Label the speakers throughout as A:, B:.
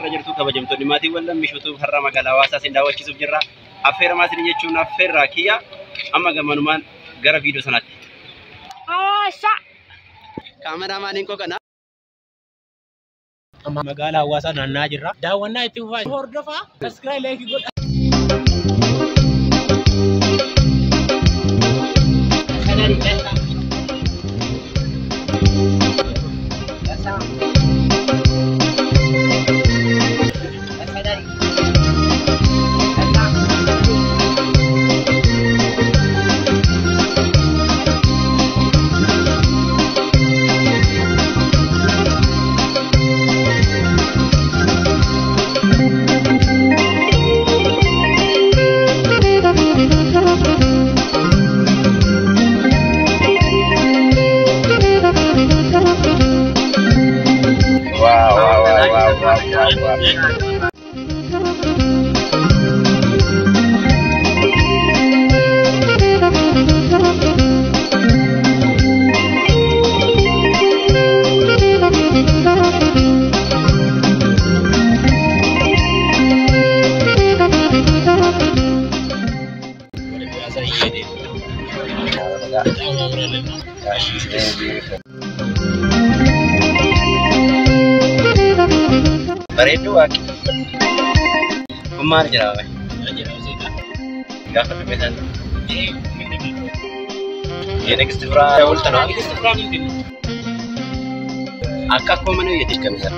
A: Irra jirtu kabajamtoonni maatiiwwan lammishootu har'a magaalaa Hawaasaa isin daawwachiisuuf jirra. Affeeramaa isin jechuun affeerraa kiyya amma gammanumaan gara viidiyoo sanaatti.
B: Hawaasaa.
A: Kaameraamaaniin koo kana.
C: Amma magaalaa Hawaasaa naanna'aa jirra. Daawwannaa itti fufaa. Hordofaa. Subscribe, like godhaa.
A: Waaw waaw waaw waaw waaw. Bareedduu waaqi. Kun maal jedhama? Gaafa dhufe sana. የንግስት ፍራ ሐውልት ነው። akka akkuma mana hojjetti kamisa.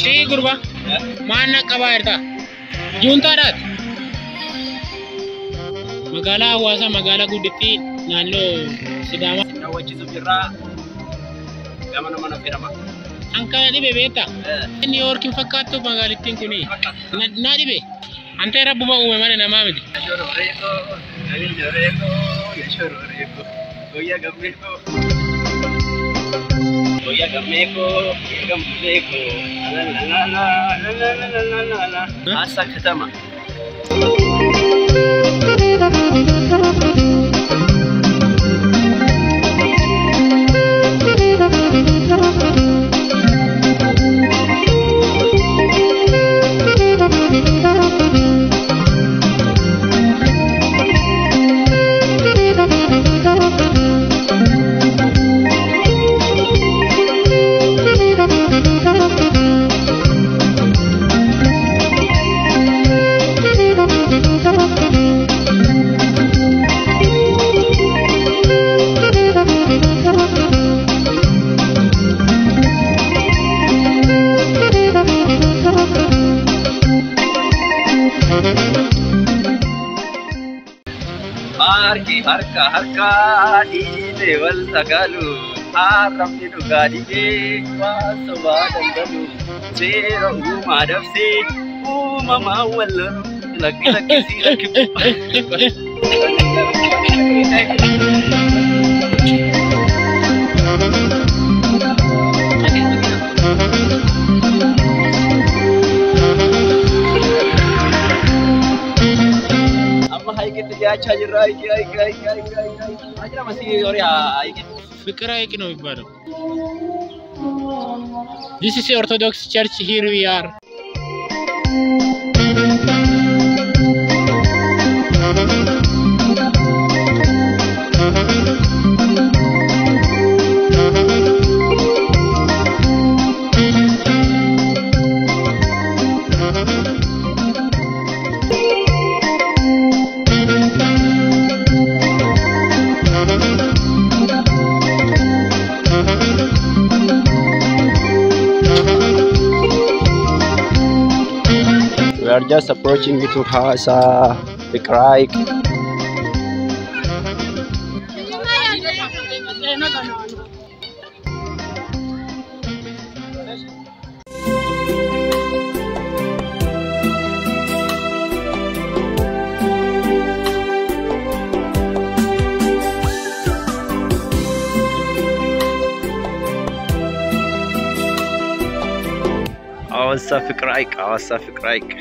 C: Sii gurba. Maal na qabaa jirta? Juuntaadhaati. Magaalaa Hawaasaa magaalaa guddittii naannoo Sidaamaa.
A: Isin daawwachiisuuf jirra. Gamanumaan affeerama.
C: An kana dhibe beektaa? Niw Yoorkiin fakkaattu magaalittiin kuni. Na dhibe. Antee rabbuma uume malee namaa miti.
A: Guyyaa gammee koo, guyyaa gammee koo, la la la la la la la la. Hawaasaa katama. Harki harka harka dhiibee wal sagalu haarramni dhugaa dhibee waan sobaa dandalu seera uumaa dabsee uumamaa wal lolu lakki lakkisii lakki. dhiyaachaa jirra. Hayiqii hayiqii hayiqii hayiqii hayiqii. Maal jedhama si horii hayiqii?
C: ፍቅር ሐይቅ ነው የሚባለው። This is Orthodox Church. Here we are.
A: We are just approaching to Hawassa Fikir Hayiq. Hawassa Fikir Hayiq, Hawassa Fikir Hayiq.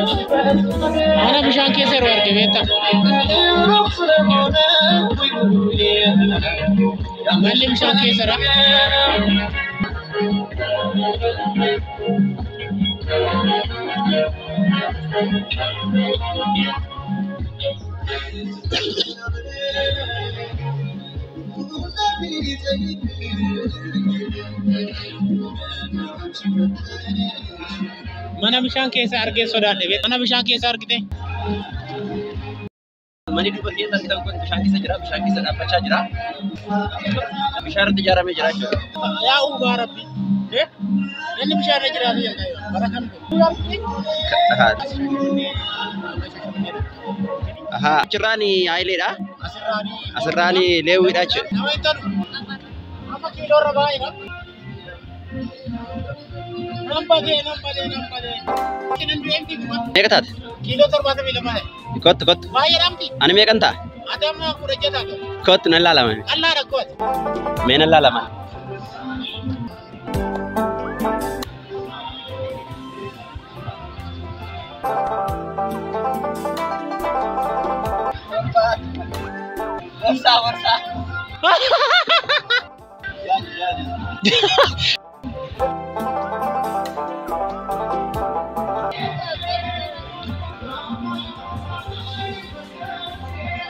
C: Mana bishaan keessa yeroo arge beektaa? Malli bishaan keessa jira. Mana bishaan keessa argee sodaadhe beektaa? Mana bishaan keessa argite?
A: Manni duuba keessa argitan kun bishaan keessa jira. Bishaan keessa dhaabbachaa jira. Bishaan irratti ijaaramee jira jechuudha.
C: Yaa uumaa Rabbi. Namni bishaan irra jiraatu jalqaba. Bara kam
A: Ahaa. Achirraan Hayileedha. Asirraan Leewwiidha jechuudha.
C: Nama hin tolu. Amma kiiloo irra baay'ee. Nan badee nan badee nan badee. Nan du'eemti kuma.
A: Meeqa taate?
C: Kiiloo 72 ta'e.
A: Kottu kottu.
C: Baay'ee dhamti.
A: Ani meeqan ta'a?
C: Ati amma 16 taate.
A: Kottu nan laalama.
C: Qal'aa rakkooti.
A: Mee nan laalama. Warsaa warsaa.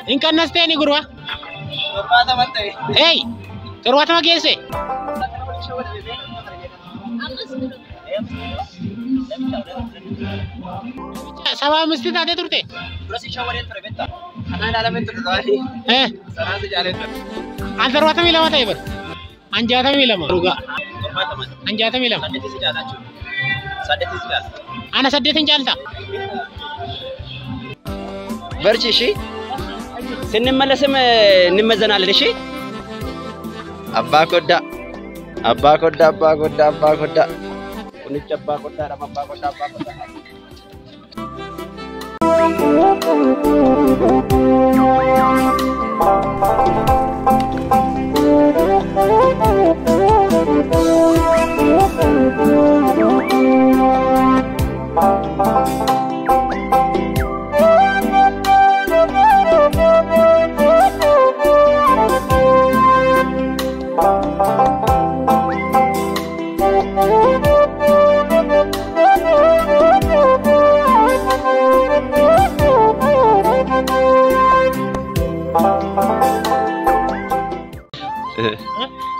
C: Hin qannastee ni gurba.
A: 70 ta'e.
C: Hey! 70 geesse. 75 taatee turte.
A: Dura si shawareen ture beektaa? Kanaan ilaalamee ture duraanii. Sanaan si jaalee ture.
C: An 72 ta'e bara. An 62. Dhugaa.
A: 70.
C: An 62.
A: Saddeetii si jaalaa jechuudha. Saddeetii si jaala.
C: Ana 8 hin caalta.
A: በርቺ እሺ። ስንመለስም እንመዘናለን። እሺ። አባ ኮዳ አባ ኮዳ አባ ኮዳ አባ ኮዳ ቁንጭ አባ ኮዳ ረማ አባ ኮዳ አባ ኮዳ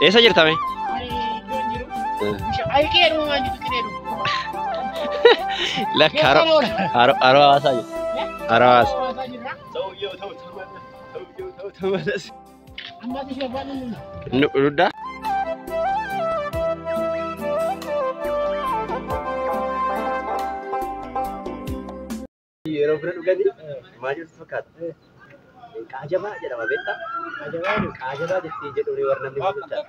A: Eessa jirta mee? Lakka haroo haroo hawaasaa jiru. Haroo hawaasaa. ሰውየው ተው ተመለስ። Dudda. Yeroo buna dhuganii maal jedhu fakkaata? Qaajabaa jedhama beektaa? Qaajabaa jettee jedhu warra namni bulchaa.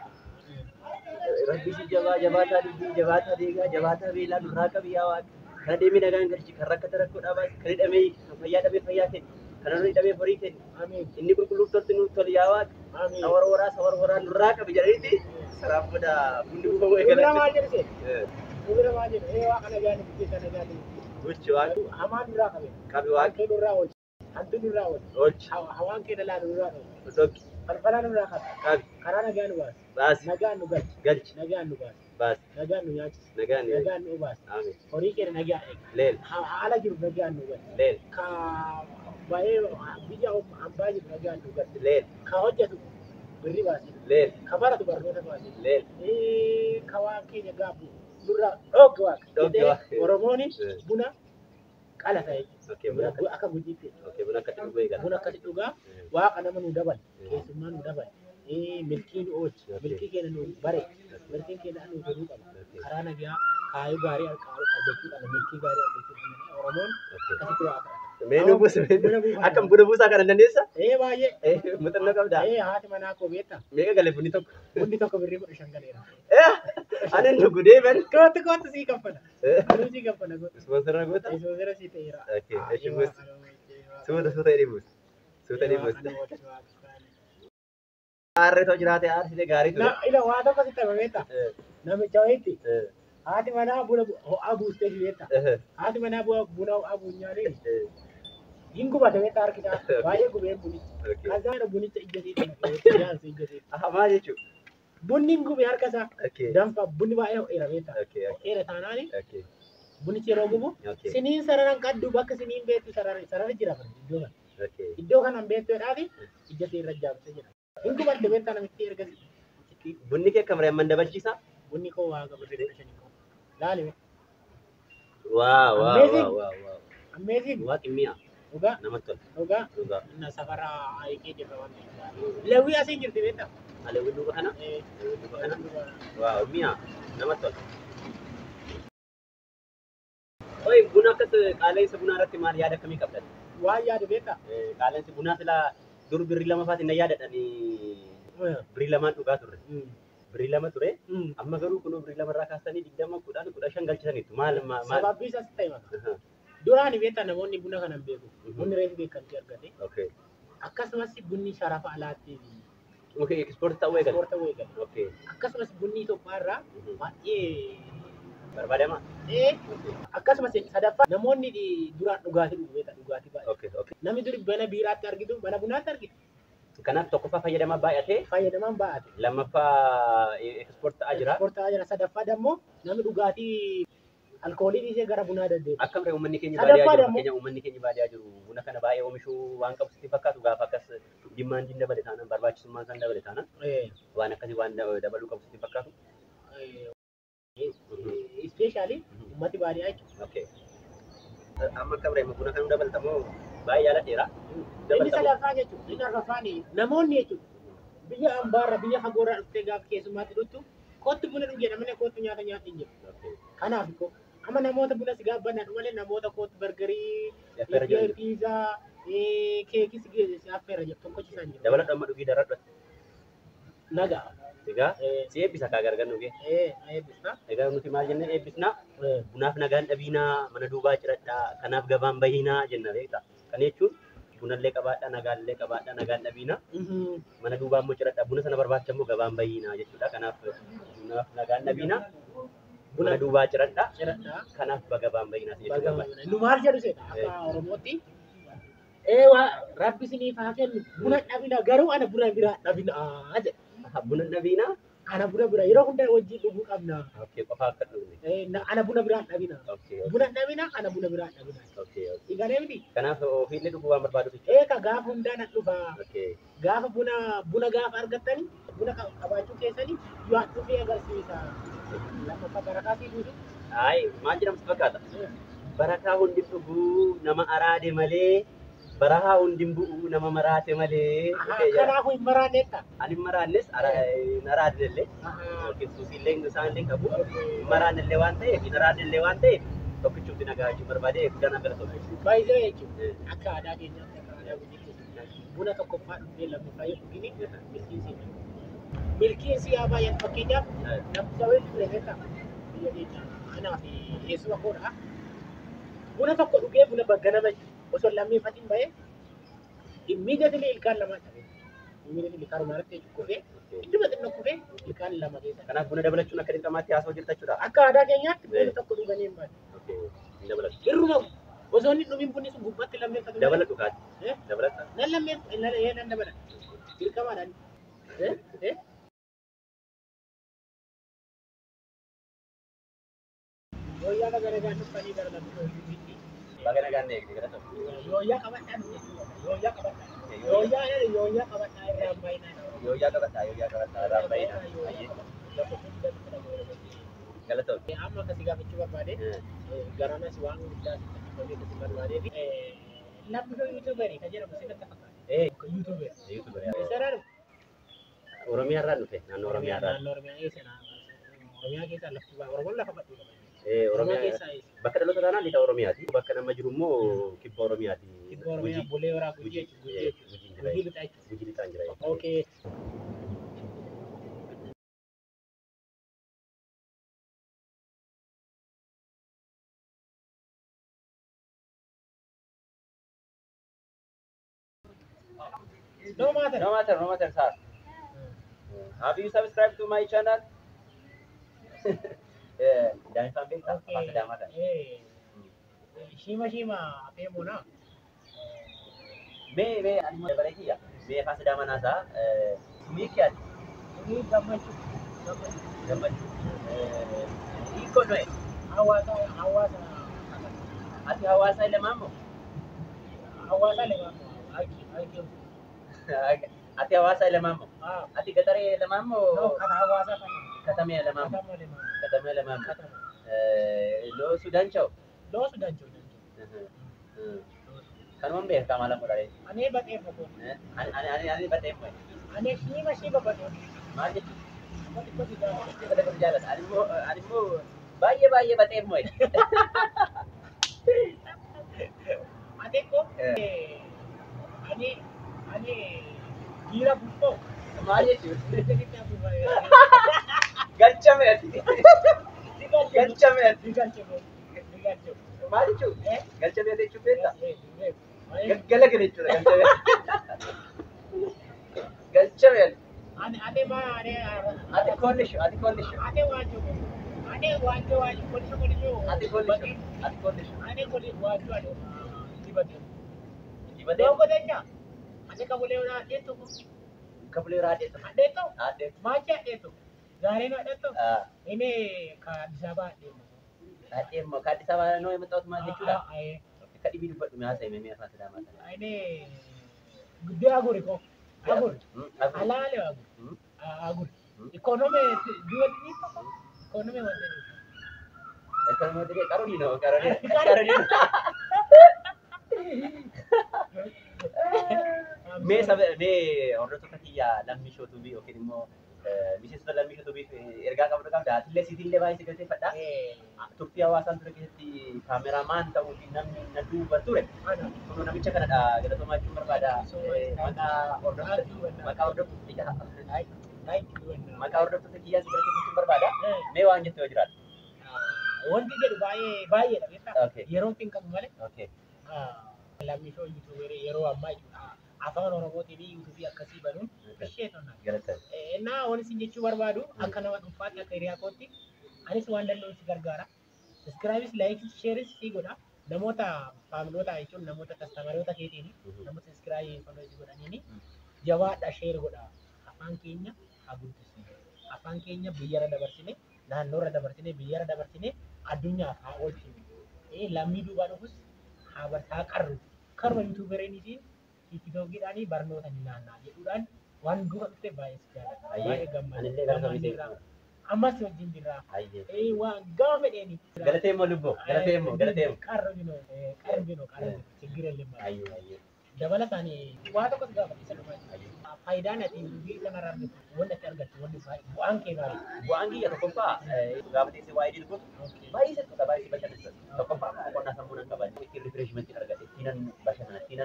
A: Rabbi si jabaa jabaataa dubbii jabaataa deegaa jabaataa beelaa nurraa qabi yaa waaqa. Kana deemee nagaan galchi kan rakkate rakkoo dhaabaa kan hidhamee kan fayyaa dhabee fayyaa kenni kan horii dhabee horii kenni. Inni qulqulluuf tolti nuuf toli yaa waaqa. Sawarwaraa sawarwaraa nurraa qabi jedhaniiti saraan booda bunni buufamuu
C: Bira
A: eegala.
C: maal jedhu see? Bira maal jedhu? Ee waaqa nagaan ibsee nagaan ibsee.
A: Bulchi waaqa
C: Hamaan nurraa qabe.
A: qabi waaqa
C: Hantuu nurraa oolchi. Hantuu nurraa oolchi.
A: oolchi
C: Hawaan keenya laalu nurraa qabe.
A: dhokki
C: Falfalaa nurraa qabe.
A: qabi
C: Karaa nagaa nu baase.
A: baasi
C: Nagaan nu galchi.
A: galchi
C: Nagaan nu baase.
A: baasi
C: Nagaan nu nyaachise.
A: nagaan
C: Nagaan nu obaase.
A: amiin
C: Horii keenya nagaa eega.
A: leel
C: Haala jiru nagaan nu galchi.
A: leel
C: Ka baay'ee biyya hambaa jiru nagaan nu galchi.
A: leel
C: Ka hojjetu birri baase.
A: leel
C: Ka baratu barnoota baase.
A: leel
C: Ka waan keenya gaabbu nurraa dhoogge waaqa.
A: Dhoogge waaqa.
C: Oromoon buna qalata jechuudha.
A: Okay, buna
C: Buna akka gujiitti.
A: Okay, buna akkatti dhuguu eegala.
C: Buna akkatti dhugaa waaqa nama nu dabal keessummaa nu dabal milkii nu oolchi milkii keenya nu bare milkiin keenya nu toluu qaba. Karaa nagaa kaayyoo gaarii argachuu qabna milkii gaarii argachuu qabna. Oromoon akkasitti waa kadhata.
A: Mee nu buusi
C: Buna buufata.
A: akkam buna buusaa kana dandeessa?
C: Ee baay'ee.
A: Muuxannoo qabdaa?
C: Ee haati manaa koo beektaa?
A: Meeqa gale bunni tokko?
C: Bunni tokko birrii 15 galeera.
A: Ani dhugu deeman.
C: Kootu kootu sii kaffala. Anuu sii kaffala kootu.
A: Ispoonsara goota?
C: Ispoonsara sii ta'eera.
A: Okay, eshi buusi. Suuta suuta jedhee buusi. Suuta jedhee buusi. Aarree too jiraate aarsite gaarii ture.
C: Ila waa tokko sitti hima beektaa? Namicha wayiitti haati manaa buna ho'aa buustee fi beektaa? Haati manaa buna ho'aa buunyaanii hin gubate beektaa harki isaa baay'ee gubeen bunichi. Kazaan bunicha ija isii jaansa ija isii.
A: Aha maal jechuudha?
C: Bunni hin gube harka isaa
A: Okay.
C: danfa bunni baay'ee ho'eera beektaa?
A: Okay.
C: Ho'eera taanaani
A: Okay.
C: bunichi yeroo gubu
A: Okay.
C: siniin sararan qaddu bakka siniin beektu sarara jira bara iddoo kana.
A: Okay.
C: Iddoo kana hin beektu jedhaafi ija isii irra jaamsee jira. Hin gubatte beektaa namichi ergasii.
A: Bunni kee akkam reemman dabalchiisa?
C: Bunni koo waa birrii 15 qabu. Laali mee.
A: Waa waa
C: Amazing.
A: waa waa.
C: Amazing.
A: Waaqni mi'a
C: Dhugaa
A: namatti tola.
C: dhugaa.
A: Dhugaa.
C: Inna safara ayiqee jirra waan ta'eef. Lewwii asiin jirti beektaa?
A: Alewwi duuba kana? Alewwi duuba kana? Waa mi'a namatti tola. Oye buna akkas qaala'insa bunaa irratti maal yaada akkamii qabdan?
C: Waan yaadu beektaa?
A: Qaala'insi bunaa silaa dur birrii lama fa'aatiin na yaadadhani birrii lamaan dhugaa turre. Birrii 2 ture. Amma garuu kunoo birrii 2 irraa kaasanii 20 10 15 galchisaniitu. Maal maal?
C: Sababbii isaas ta'e maka. Duraan beektaa namoonni buna kana hin beeku. Bunni reefu beekamtii argate.
A: Okay.
C: Akkasumas bunni sharafa alaatti
A: Okay, ekspoortii ta'uu eegale.
C: ispoorta eegale.
A: Okay.
C: Akkasumas bunni Itoophiyaa irraa baay'ee
A: Barbaadama?
C: Akkasumas sadaffaa namoonni duraan dhugaatii dhugu beektaa dhugaatii baay'ee.
A: Okay, okay.
C: Namni duri mana biiraatti argitu mana bunaatti argitu
A: Kanaaf tokkoffaa fayyadamaa baay'atee
C: fayyadamaan baay'ate.
A: lammaffaa ekspoortii ta'aa jira.
C: Ispoortii ta'aa jira. Sadaffaa dammoo namni dhugaatii alkoolii dhiisee gara bunaa deddeebi'a.
A: Akkam ree uummanni keenya
C: Sadaffaa
A: baadiyyaa jiru
C: dammoo-
A: fakkeenya uummanni keenya baadiyyaa jiru buna kana baay'ee oomishuu waan qabu sitti fakkaatu gaafa akkas dimaandiin dabale taanaan barbaachisummaan isaan dabale taanaan waan akkasii waan dabaluu qabu sitti fakkaatu.
C: Ispeeshaalii uummati baadiyyaa jechuudha.
A: Okay. Amma akkam ree buna kanuu dabaltamoo baay'ee jaaladheera.
C: Inni
A: Dabaltamoo.
C: sadaffaa jechuudha. Inni arfaffaan namoonni jechuudha. Biyya ambaarra biyya fagoorraa dhuftee gaafa keessummaatti dhuftu kottu buna dhugi jedha malee kottu nyaata nyaadhu hin jiru.
A: Okay.
C: Kanaaf koo amma namoota buna si gaabbanna malee namoota kottu bargarii,
A: Affeera jiru.
C: piizaa, keekii si affeera jedhu tokkochi isaan jiru.
A: Dabaladhu amma dhugii daradhu.
C: Nagaa.
A: Egaa si eebbisa kaa gargar nugee.
C: Eebbisna.
A: Egaa nuti maal jennee eebbisna? Bunaaf nagaan dhabiinaa mana duubaa ciradhaa kanaaf gabaan bahiinaa jenna beektaa. Kana jechuun bunallee qabaadhaa nagaallee qabaadhaa nagaan dhabiinaa mana duubaa immoo ciradhaa buna sana barbaacha immoo gabaan bahiinaa jechuudha. Kanaaf bunaaf nagaan dhabiinaa buna duubaa ciradhaa
C: Ciradhaa.
A: kanaaf gabaan bahiinaa jechuudha.
C: Nu maal jedhu seeta akka Oromootti. Eewaa rabbi isiniif haa kennu buna dhabina garuu ana buna biraa dhabinaa jedha.
A: Buna dhabiinaa
C: Ana buna bira yeroo hunda wajjin dhuguu qabna.
A: okay qofa akka dhugne.
C: Ana buna biraa dhabina.
A: Okay
C: Buna dhabina ana buna biraa dhabina.
A: okay.
C: Igalee miti.
A: Kanaaf ofiillee dhuguu waan barbaadu jechuudha.
C: Eeka gaafa hundaa nan dhufa.
A: Okay.
C: Gaafa buna gaafa argattani buna qabaachuu keessanii yoo an dhufee agarsiisa. Lammaffaa barakaa sii buusu.
A: Ayi maal jedhamu si fakkaata? Barakaa hundi dhuguu nama araade malee barahaa hundi bu'uu nama maraate malee.
C: Kanaafuu hin maraanneetta.
A: Ani hin maraannes hin araadnellee yookiin suusiillee isaan illee qabu. Hin maraannellee waan ta'eef hin araadnellee waan ta'eef Tokkichuutti nagaa jechuun barbaade guddaa na galatoomne.
C: Baay'ee jechuudha. Akka aadaa keenyaatti akka aadaa gujiitti buna tokkoffaa dhugdee lammaffaa yoo dhugini milkiin si milkiin si yaa baay'atu. Fakkeenyaaf namticha wayii ture beektaa biyya keenya anaa fi eessuma koodha. Buna tokko dhugee buna ganama osoo lammeeffatiin bahee immediately ilkaan lama dhabe. Immediately karuma irratti kufee idduma xinnoo kufee ilkaan lama keessa.
A: Kanaaf buna dabalachuun akka dirqamaatti haasa'u jirta jechuudha.
C: Akka aadaa keenyaatti buna tokko dhuganii hin baane.
A: Dabalatu.
C: Irruma osoo inni dhumiin bunni sun gubbaatti lammeeffatu.
A: Dabalatu kaati. Dabalata.
C: Nan lammeeffatu nan dabala. Dirqamaadhaan. Yooyyaa baga nagaan dhuftanii gara lammii.
A: Baga nagaan eegde galatoomne.
C: Yooyyaa qabadhaan yooyyaa qabadhaan. Yooyyaa yooyyaa qabadhaa irraa baay'inaan.
A: Yooyyaa qabadhaa yooyyaa qabadhaa irraa baay'inaan. Galatoomne.
C: Amma akkasii gaafachuu barbaade garanas waan guddaa sitti akkasii barbaadee fi lammii yuutuubarii kan jedhamu sitti fakkaata. Yuutuubarii.
A: Yuutuubarii.
C: Eessarraa dhufe?
A: Oromiyaa irraa dhufe naannoo Oromiyaa irraa.
C: Naannoo Oromiyaa eessa? Oromiyaa keessaa lafti Oromoon lafa badhuu qaba.
A: Oromiyaa bakka dhaloota taanaan lixa Oromiyaati. Bakka nama jiru immoo kibba Oromiyaati.
C: Kibba Oromiyaa Bulee Horaa Gujii jechuudha. Gujii lixaa jechuudha.
A: Gujii lixaan jira.
C: Okay. No matter.
A: No matter, no matter, sir. Have you subscribed to my channel? Daa'imman beektaa? Afaan Sidaamaa kana.
C: Shima shima feemona.
A: Mee mee ani immoo dabalee kiyya. Mee afaan Sidaamaa naasaa. Sumii kiyyaati.
C: Sumii gammachuu.
A: Gammachuu. Hiikoo noe.
C: Hawaasa hawaasa.
A: Ati hawaasa lamaan moo?
C: Hawaasa lamaan moo? Aiki aiki.
A: Ati hawaasa lamaan moo? Ati gaxaree lamaan moo?
C: Kan hawaasa kana.
A: Katamee lamaan moo?
C: Katama lamaan.
A: Katamee lamaan moo? Loosu dancha'u.
C: Loosu dancha'u dancha'u.
A: Kanumaan beekaa maal amma dharee?
C: Ani baxee moko.
A: Ani ani ani baxee moko.
C: Ani shiima shiima baxee.
A: Maal jechuudha?
C: Amma xiqqoo si jaalladha.
A: Xiqqoo si jaalladha. Ani immoo ani immoo baay'ee baay'ee baxee moko.
C: Ati ko ani ani giira buffoo.
A: Maal jechuudha? Galchame ati. Galchame ati.
C: Galchame.
A: Maal jechuudha? Galchame ati jechuun beektaa? Galagale jechuudha galchame. Galchame ati.
C: Ani ati ma ani
A: Ati kollishu ati kollishu.
C: Ati waanjo ati waanjo waanjo kollishu kollishu.
A: Ati kollishu ati kollishu.
C: Ani kollishu waanjo ati dibate.
A: Dibate.
C: Dogo decha. Ati kabulee ora adeetu.
A: Kabulee ora adeetu.
C: Adeetu.
A: Adeetu.
C: Maachi adeetu. ዛሬ ነው አደቶ እኔ ከአዲስ አበባ አዴሞ
A: አዴሞ ከአዲስ አበባ ነው የመጣሁት ማለት jechuudha. Akka dhibii dubbadhu mi'aa sa'ime mi'a afaan Sidaamaa kana.
C: እኔ ጉዳይ አጉሪ ኮ አጉር አላለ አጉር አጉር ኢኮኖሚ ዲወት ኢኮኖሚ ወደ
A: ኢኮኖሚ ወደ ቀሮኒ ነው ቀሮኒ ቀሮኒ mee saba mee hordoftoota kiyya lammii shootuubii yookiin immoo miseensota lammii shootuubiif ergaa qabdu qabda. Atillee siitillee baay'ee si galateeffadha. Turtii hawaasaan ture keessatti kaameraamaan ta'uu fi namni na duuba ture. Kun namicha kanadha galatoomaa jechuun barbaada. Maqaa hordoftoota maqaa hordoftoota kiyyaa si galateeffachuun barbaada. Mee waan jette yoo jiraate.
C: Wanti jedhu baay'ee baay'eedha beektaa. Yeroo hin qabu malee. Lammii shoo yuutuuberii yeroo ammaa jechuudha. Afaan Oromootiin yuutuubii akkasii banuun ishee tolna. Innaa waan isin jechuu barbaadu akka nama dhuunfaatti akka hiriyaa kootti anis waan danda'u si gargaara. Sabiskiraayibis, laayikis, sheeris si godha. Namoota faamiloota jechuun namoota kastamaroota keetiin namoota sabiskiraayib foloo si godhaniini jabaadha sheer godha. Afaan keenya haa guddisnu. Afaan keenya biyyarra dabarsine, naannoorra dabarsine, biyyarra dabarsine addunyaaf haa oolchinu. Lammii duubaa dhufus haa haa qarru. Karuma yuutuuberiinis tiiktookiidhaan barnoota ni naannaa jedhuudhaan waan duuba dhufte baay'ee si jaalladha. Baay'ee gammadda. Ammas wajjin jirra. Waan gama fedheeni.
A: Galatee immoo lubboo. Galatee immoo galatee immoo.
C: Qarru jino qarru jino qarru ችግር የለም። Dabalataan waa tokkos gaafadhe isa dhumaa. Faayidaan ati hojii kanarraa argattu, wanti ati argattu, wanti bu'aan kee maali?
A: Bu'aan kiyya tokkoffaa gaafa teessee waa'ee dubbattu baay'ee sirriidha, baay'ee si bashannansiisa. Tokkoffaa boqonnaa sammuu nan qaba. Ittiin refreshment argadhe, ittiin bashannana, ittiin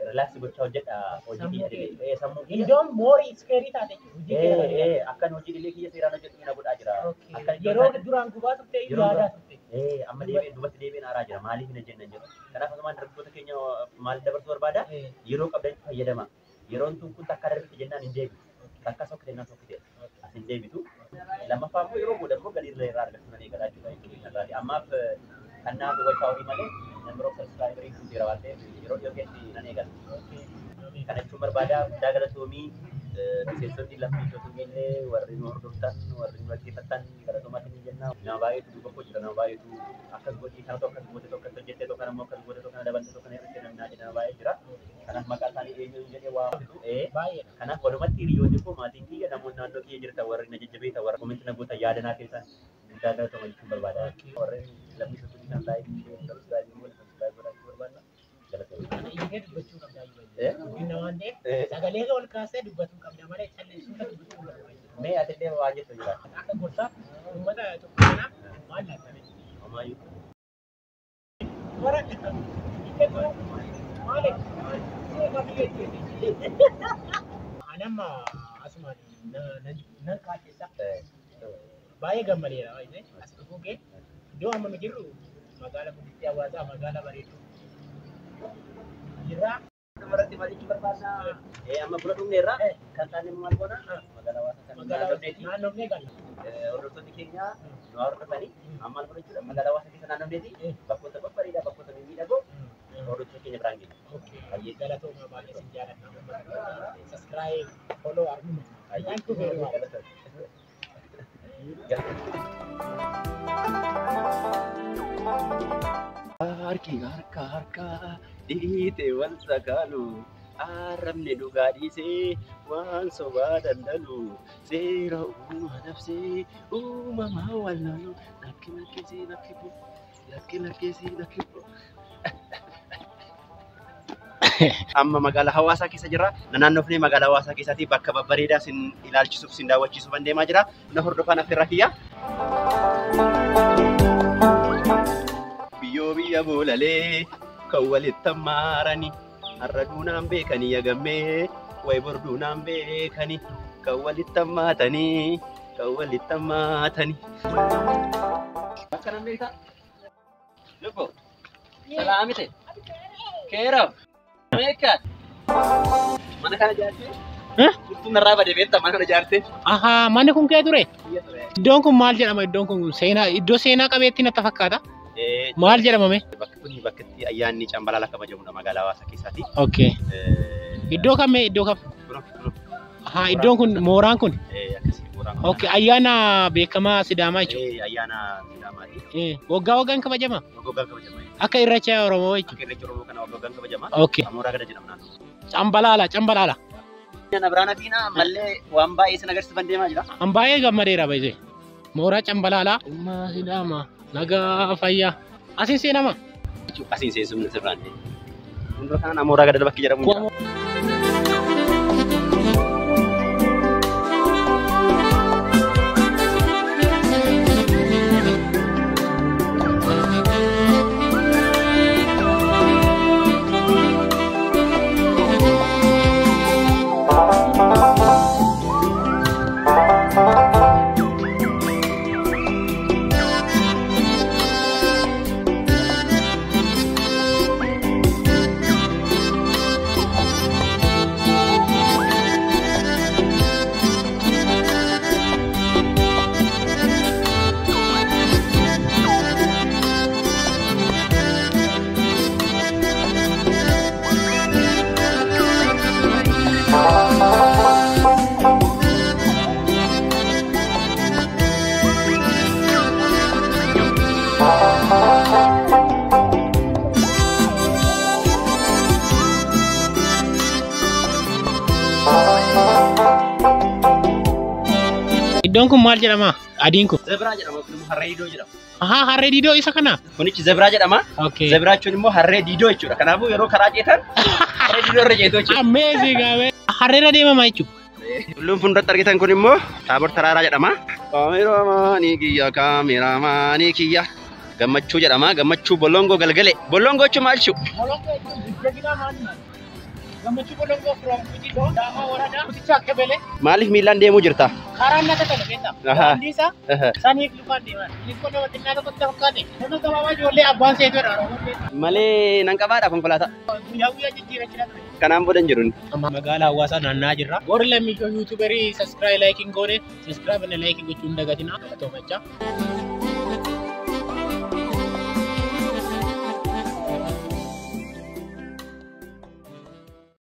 A: relax gochaa hojjedha hojii kiyya idilee. Sammuu kiyya.
C: Iddoon moorii iskeerii taate hojii kee
A: Ee akkan hojii idilee kiyya seeraan hojjedhu na godhaa jira.
C: Yeroo duraan gubaa turte yaadaa turte.
A: Amma deebi'ee duubatti deebi'een aaraa jira. Maaliif hin hojjennan jedhu. Kanaaf asumaan dargaggoota keenya maal dabarsuu barbaada? Yeroo qabdan fayyadama. Yeroon tun kun takka darbite jennaan hin deebitu. Takka sokkite jennaan sokkite. As hin deebitu. Lammaffaa immoo yeroo booda immoo galii irraa argachuu nan eegalaa jechuudha. Ammaaf kan naaf wachaa horii malee number of subscriberii guuteera waan ta'eef yeroo dhiyoo keessatti nan eegala. Kana jechuun barbaada. Guddaa galatoomii miseensonni lammii Itoophiyaan illee warri nu hordoftan, warri nu dhaggeeffattan galatoomaa isin jenna. Nama baay'eetu duuba koo jira, nama baay'eetu akkas godhii, kanatu akkas goote, tokko akkas hojjette, tokko ammoo akkas goote, tokko kana dabalte, tokko kana hir'iste namni naa jedhe nama baay'ee jira. Kanaaf maqaa isaanii eenyuun jedhee waamtu. Kanaaf walumatti hiriyoonni koo, maatiin kiyya, namoonni naannoo kiyya jirtan, warri na jajjabeessan, warri comment na gootan, yaada naa keessan guddaa galatoomaa jechuun barbaada. Warreen lammii Itoophiyaan kan like, share, subscribe goone subscribe godhachuu barbaadna. Galatoomaa.
C: Iyyee dubbachuu qabda. Guddina waan ta'eef sagalee ol kaasee dubbatuu qabda malee calleessuun dubbachuu barbaachisa.
A: Mee atillee waa jettu jira.
C: Akka gorsaa uummata tokko kanaaf maal laattame?
A: Amaayyuu.
C: Anamma asumaan nan qaacessa. Baay'ee gammadeera as dhufuu kee. Iddoo amma nu jirru magaalaa guddittii hawaasaa, magaalaa bareedduu jirra.
A: Dubarratti maal jechuu barbaadna? Amma buna dhugneerra kan taane maal goona? Magaalaa hawaasaa kan naannofneeti.
C: Naannofnee galla.
A: Hordoftoonni keenya nu hordofanii amma maal godha jechuudha? Magaalaa hawaasaa keessa naannofneeti bakkoota babbareedaa, bakkoota mimmiidhagoo hordoftoota keenya biraan geenya.
C: Galatooma, baay'ee sin jaalladha. Subscribe, follow arguma. Thank you very much.
A: Harki harka harka dhiite wal sakaalu, arrabni dhugaa dhiisee waan sobaa daldalu, seera uumaa dabsee uumamaa wal lolu, lakki lakkisii lakki bu lakki lakkisii lakki bu. Amma magaalaa hawaasaa keessa jirra. Naannofnee magaalaa hawaasaa keessatti bakka babbareedaa sin ilaalchisuuf, sin daawwachiisuuf an deemaa jira. Na hordofaan affeerraa kiyya. Biyyoo biyya boolalee kan walitti hammaarani, har'a duunaan beekanii yagammee wayi bor duunaan beekanii kan walitti hammaatanii kan walitti hammaatanii. Bakka nan beektaa? Lubbo. Salaamite. Keeraaf. Meeqaat? Mana kana ijaarsee? Furtuun narraa bade beektaa mana kana ijaarsee?
C: Ahaa, manni kun kee ture? Iddoon kun maal jedhama? Iddoon kun seenaa, iddoo seenaa qabeetti natti fakkaata. Maal jedhama mee?
A: Bakki kun bakka itti ayyaanni Cambalaala kabajamudha magaalaa hawaasaa keessaati.
C: Okay. Iddoo kam mee? Iddoo kam? Ahaa, iddoon kun mooraan kun.
A: Akkasii mooraan kun.
C: Okay, ayyaana beekamaa Sidaamaa jechuudha.
A: Ayyaana Sidaamaati.
C: Waggaa waggaan kabajama?
A: Waggaa kabajama.
C: Akka Irreecha Oromoo jechuudha.
A: Akka Irreecha Oromoo kana waggaa waggaan kabajama.
C: Okay.
A: Amooraa gada jedhama naannoo.
C: Cambalaala, Cambalaala.
A: Na biraan hafiina ammallee waan baay'ee sin agarsiifan deemaa jira.
C: An baay'ee gammadeera baay'ee. Mooraa Cambalaalaa. Uumaa Sidaamaa. Nagaa fayyaa. Asiin seenama.
A: Asiin seensumni sirraan. Fuuldura kanaan Amooraa gada bakki jedhamu jira.
C: Iddoon kun maal jedhama? Adiin kun.
A: Zebraa jedhama kun immoo harree diidoo jedhama.
C: Ahaa, harree diidoo isa kana.
A: Kunichi zebraa jedhama.
C: Okay.
A: Zebraa jechuun immoo harree diidoo jechuudha. Kanaafuu yeroo karaa ceetan harree diidoo irra ceetu jechuudha.
C: Amazing, amazing. Harreerra deemama jechuudha.
A: Tulluun fuulduratti argitan kun immoo Taabor Taraaraa jedhama. Kaameraamaanii kiyya, kaameraamaanii kiyya. Gammachuu jedhama. Gammachuu Bolongoo Galgale. Bolongoo jechuun maal jechuudha?
C: Bolongoo jechuun jajjabina maali? Gammachuu Bolongoo from Gujii Daamaa Waradaa Kutichaa Kebele.
A: Maaliif miillaan deemuu jirta?
C: Karaan laga kana beektaa?
A: Ahaa.
C: Daandii isaa saniif lukaan deeman. Inni kun nama xinnaa tokkotti fakkaate. Nama gabaabaa ijoollee abbaan seetu dha.
A: Malee nan qabaadha konkolaataa.
C: Guyyaa guyyaa jijjiirachaa ture.
A: Kanaan booda hin jiru inni.
C: Magaalaa hawaasaa naanna'aa jirra. Warri lammii YouTuberii subscribe like goone, subscribe and like gochuun dagatinaa. Galatoomachaa.